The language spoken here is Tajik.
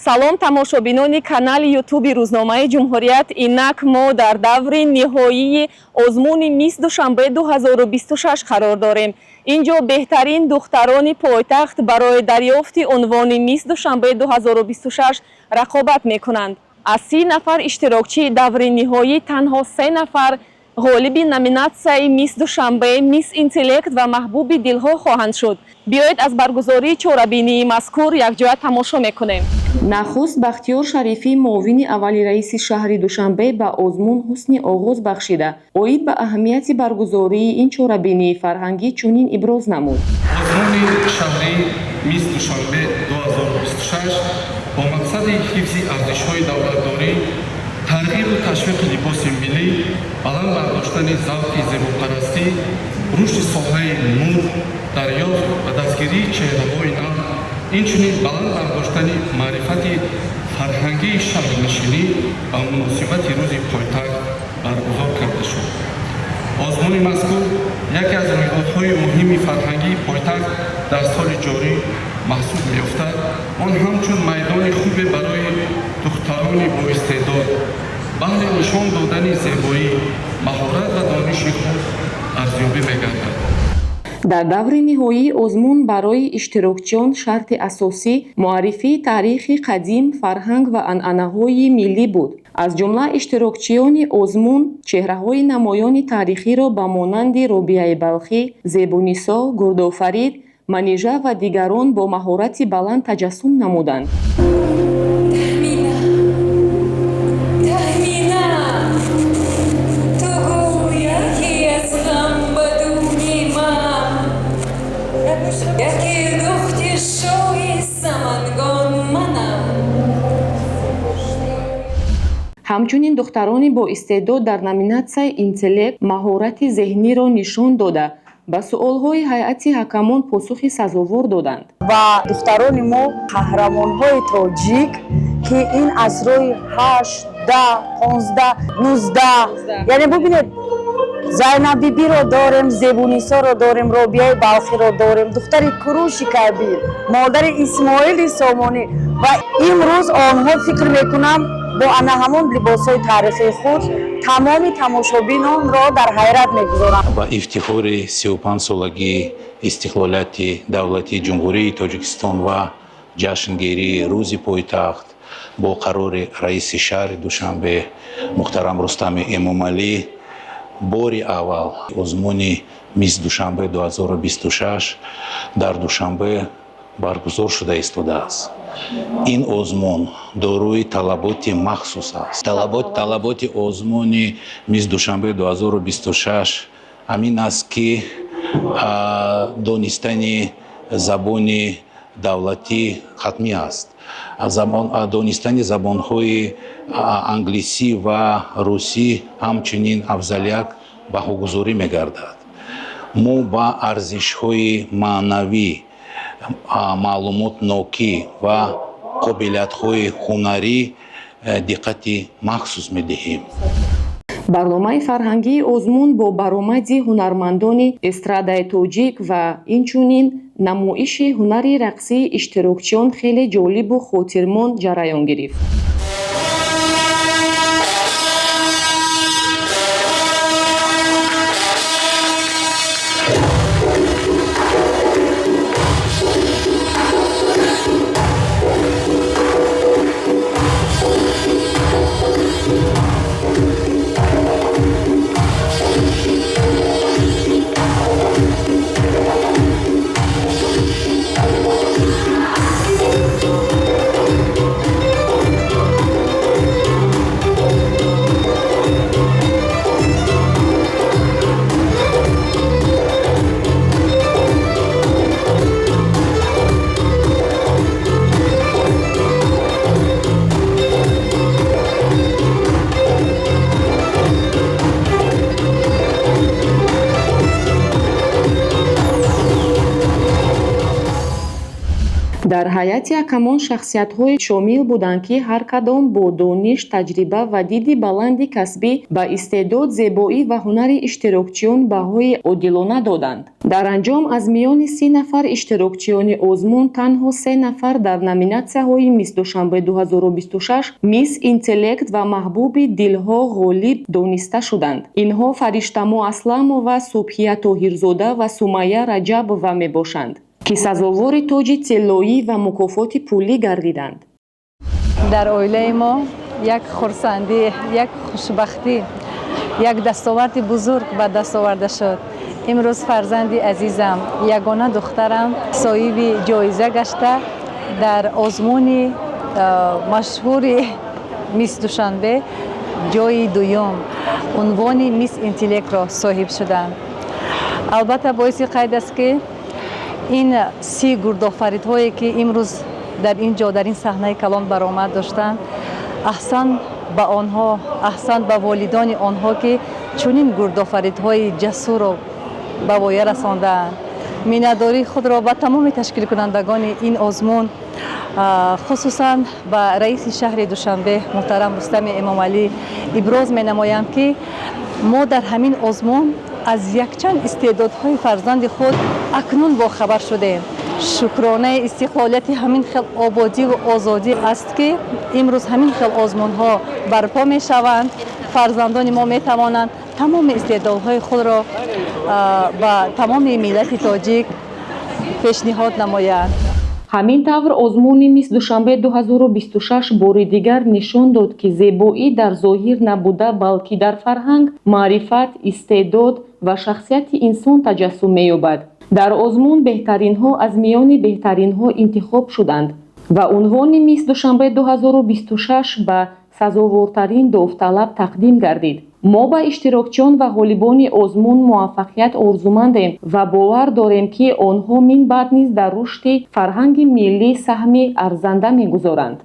Салом, тамошобинони канали Ютуби рӯзномаи Ҷумҳурият. Инак мо дар даври ниҳоии озмуни Мисс Душанбе 2026 қарор дорем. Ин ҷо беҳтарин духтарони пойтахт барои дарёфти унвони Мисс Душанбе 2026 рақобат мекунанд. Аз 30 нафар иштирокчии даври ниҳоӣ танҳо се нафар ғолиби номинатсияи Мисс Душанбе, Мисс Интеллект ва маҳбуби дилҳо хоҳанд шуд. Биёед, аз баргузории чорабинии мазкур якҷоя тамошо мекунем. Нахуст Бахтиёр Шарифӣ, муовини аввали раиси шаҳри Душанбе, ба озмун ҳусни оғоз бахшида, оид ба аҳамияти баргузории ин чорабинии фарҳангӣ чунин иброз намуд. Озмуни шаҳрии Мисс Душанбе 2026 бо мақсади ҳифзи арзишҳои давлатдорӣ, тарғибу ташвиқи либоси миллӣ, баланд бардоштани завқи зебопарастӣ, рушди соҳаи мӯд, дарёфт ва дастгирии чеҳраҳои нав, инчунин баланд бардоштани маърифати фарҳангии шаҳрнишинӣ ба муносибати Рӯзи пойтахт баргузор карда шуд. Озмуни мазкур яке аз рӯйдодҳои муҳими фарҳангии пойтахт дар соли ҷорӣ маҳсуб меёфтад. Он ҳамчун майдони хубе барои духтарони боистеъдод баҳри нишон додани зебоӣ, маҳорат ва дониши худ арзёбӣ мегардад. Дар даври ниҳоии озмун барои иштирокчиён шарти асосӣ муаррифии таърихи қадим, фарҳанг ва анъанаҳои миллӣ буд. Аз ҷумла иштирокчиёни озмун чеҳраҳои намоёни таърихиро ба монанди Робиаи Балхӣ, Зебунисо, Гурдофарид, Манижа ва дигарон бо маҳорати баланд таҷассум намуданд. Таҳмина, Таҳмина, ту гӯя ки аз ғам ба дуни ман, яке духти шоҳи Самангон манам. Ҳамчунин духтарони боистеъдод дар номинатсияи Интеллект маҳорати зеҳниро нишон дода, ба суолҳои ҳайати ҳакамон посухи сазовор доданд. Ва духтарони мо, қаҳрамонҳои тоҷик, ки ин асрҳои 8, 10, 15, 19, яъне бубинед, Зайнабибиро дорем, Зебунисоро дорем, Робияи Балхиро дорем, духтари Куруши Кабир, модари Исмоили Сомонӣ. Ва имрӯз онҳо, фикр мекунам, бо ана ҳамон либосҳои таърихии худ тамоми тамошобинонро дар ҳайрат мегузоранд. Ба ифтихори 35-солагии истиқлолияти давлатии Ҷумҳурии Тоҷикистон ва ҷашнгирии Рӯзи пойтахт бо қарори раиси шаҳри Душанбе муҳтарам Рустами Эмомалӣ бори аввал озмуни Мисс Душанбе 2026 дар Душанбе баргузор шуда истодааст. Ин озмун дорои талаботи махсус аст. Талаботи озмуни Мисс Душанбе 2026 ҳамин аст, ки донистани забони давлатӣ ҳатмӣ аст, донистани забонҳои англисӣ ва русӣ ҳамчунин афзалият баҳогузорӣ мегардад. Мо ба арзишҳои маънавӣ, маълумотнокӣ ва қобилиятҳои ҳунарӣ диққати махсус медиҳем. Барномаи фарҳангии озмун бо баромади ҳунармандони эстрадаи тоҷик ва инчунин намоиши ҳунари рақсии иштирокчиён хеле ҷолибу хотирмон ҷараён гирифт. Дар ҳайати ҳакамон шахсиятҳое шомил буданд, ки ҳар кадом бо дониш, таҷриба ва диди баланди касбӣ ба истеъдод, зебоӣ ва ҳунари иштирокчиён баҳои одилона доданд. Дар анҷом аз миёни 30 нафар иштирокчиёни озмун танҳо се нафар дар номинатсияҳои Мисс Душанбе 2026, Мисс Интеллект ва Маҳбуби дилҳо ғолиб дониста шуданд. Инҳо Фариштамо Асламова, Субҳия Тоҳирзода ва Сумайя Раҷабова мебошанд, ки сазовори тоҷи тиллоӣ ва мукофоти пулӣ гардиданд. Дар оилаи мо як хурсандӣ, як хушбахтӣ, як дастоварди бузург ба даст оварда шуд. Имрӯз фарзанди азизам, ягона духтарам, соҳиби ҷоиза гашта, дар озмуни машҳури Мисс Душанбе ҷои дуюм, унвони Мисс Интеллектро соҳиб шуданд. Албатта, боиси қайд аст, ки ин 30 гурдофаридҳое, ки имрӯз дар ин ҷо, дар ин саҳнаи калон баромад доштанд, аҳсан ба онҳо, аҳсан ба волидони онҳо, ки чунин гурдофаридҳои ҷасурро ба воя расондаанд. Миннатдории худро ба тамоми ташкилкунандагони ин озмун, хусусан ба раиси шаҳри Душанбе муҳтарам Рустами Эмомалӣ иброз менамоям, ки мо дар ҳамин озмун аз якчанд истеъдодҳои фарзанди худ акнун бохабар шудем. Шукронаи истиқлолияти ҳамин хел ободиву озодӣ аст, ки имрӯз ҳамин хел озмунҳо барпо мешаванд. Фарзандони мо метавонанд тамоми истеъдодҳои худро ба тамоми миллати тоҷик пешниҳод намоянд. Ҳамин тавр, озмуни Мисс Душанбе 2026 бори дигар нишон дод, ки зебоӣ дар зоҳир набуда, балки дар фарҳанг, маърифат, истеъдод ва шахсияти инсон таҷассум меёбад. Дар озмун беҳтаринҳо аз миёни беҳтаринҳо интихоб шуданд ва унвони Мисс Душанбе 2026 ба сазовортарин довталаб тақдим гардид. Мо ба иштирокчиён ва ғолибони озмун муваффақият орзумандем ва бовар дорем, ки онҳо минбаъд низ дар рушди фарҳанги миллӣ саҳми арзанда мегузоранд.